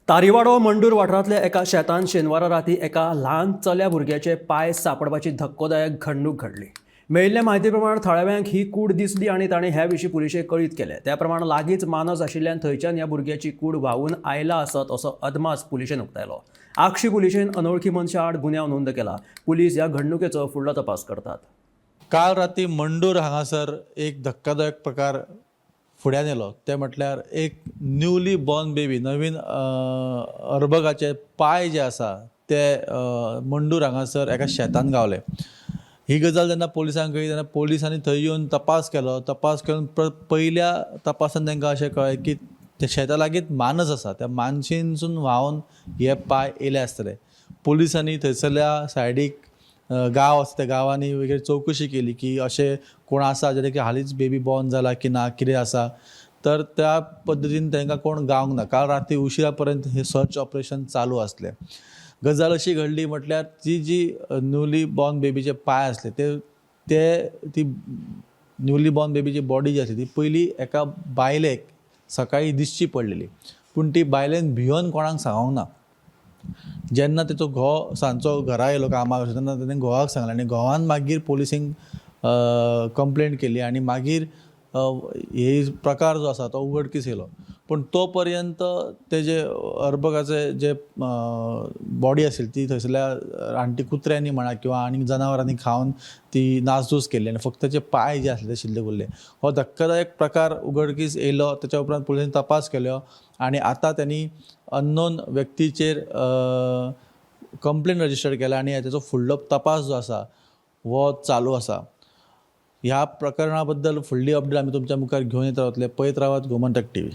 तारीवाडो मंडूर वाठारांतल्या एका शेतान शेनवारा राती एका ल्हान चल्या भुरग्याचे पांय सांपडपाची धक्कोदायक घडणूक घडली. मेळिल्ले म्हायती प्रमाण थळाव्यांक ही कूड दिसली आनी ताणें ह्या विशीं पुलिशेक कळीत केलें. त्या प्रमाण लागींच मानस आशिल्ल्यान थंयच्यान ह्या भुरग्याची कूड व्हांवून आयला आसत असो अदमास पुलिशेन उक्तायलो. आगशी पुलिशेन अनवळखी मनशा आड गुन्यांव नोंद केला. पुलीस ह्या घडणुकेचो फुडलो तपास करतात. काल राती मंडूर हांगासर एक धक्कादायक प्रकार फुड्यान येयलो. ते म्हटल्यार एक न्यूली बॉर्न बेबी, नवीन अर्भकाचे पांय जे आसा ते मंडूर हांगासर एका शेतान गावले. ही गजाल जेन्ना पोलिसांक कळ्ळी तेन्ना पोलिसांनी थंय येवन तपास केलो. तपास करून पयल्या तपासान तांकां अशें कळ्ळें की त्या शेता लागींच मानस आसा, त्या मानशेनसून व्हांवन हे पांय येयले आसतले. पोलिसांनी थंयसरल्या सायडीक गांव आसा त्या गांवांनी वगैरे चवकशी केली की अशें कोण आसा जेणे की हालींच बेबी बॉर्न जाला की ना, कितें आसा. तर त्या पद्दतीन तांकां कोण गावंक ना. काल राती उशिरा पर्यंत हें सर्च ऑपरेशन चालू आसलें. गजाल अशी घडली म्हटल्यार ती जी न्यूली बॉर्न बेबीचे पांय आसले ते ते ती न्यूली बॉर्न बेबीची बॉडी जी आसली ती पयली एका बायलेक सकाळीं दिसची पडलेली, पूण ती बायलेन भियोन कोणाक सांगोंक ना. जेन्ना तेचो घोव सांजचो घरा येयलो कामाक तेन्ना तेणें घोवाक सांगलें आनी घोवान मागीर पोलिसींक कंप्लेन केली आनी मागीर हे प्रकार जो आसा तो उघडकीस येयलो. पूण तो पर्यंत तेजे अर्भकाचे जे बॉडी आशिल्ली ती थंयसरल्या रानटी कुत्र्यांनी म्हणा किंवा आनीक जनावरांनी खावन ती नासधूस केल्ली आनी फक्त तेचे पांय जे आसले ते शिल्लक उरले. हो धक्कादायक प्रकार उघडकीस येयलो. तेच्या उपरांत पुलिसांनी तपास केलो आनी आतां त्यांनी अननोन व्यक्तीचेर कंप्लेन रजिस्टर केला आनी तेचो फुडलो तपास जो आसा हो चालू आसा. ह्या प्रकरणा बद्दल फुडली अपडेट आमी तुमच्या मुखार घेवन येत रावतले. पळयत रावात गोमंतक टीव्ही.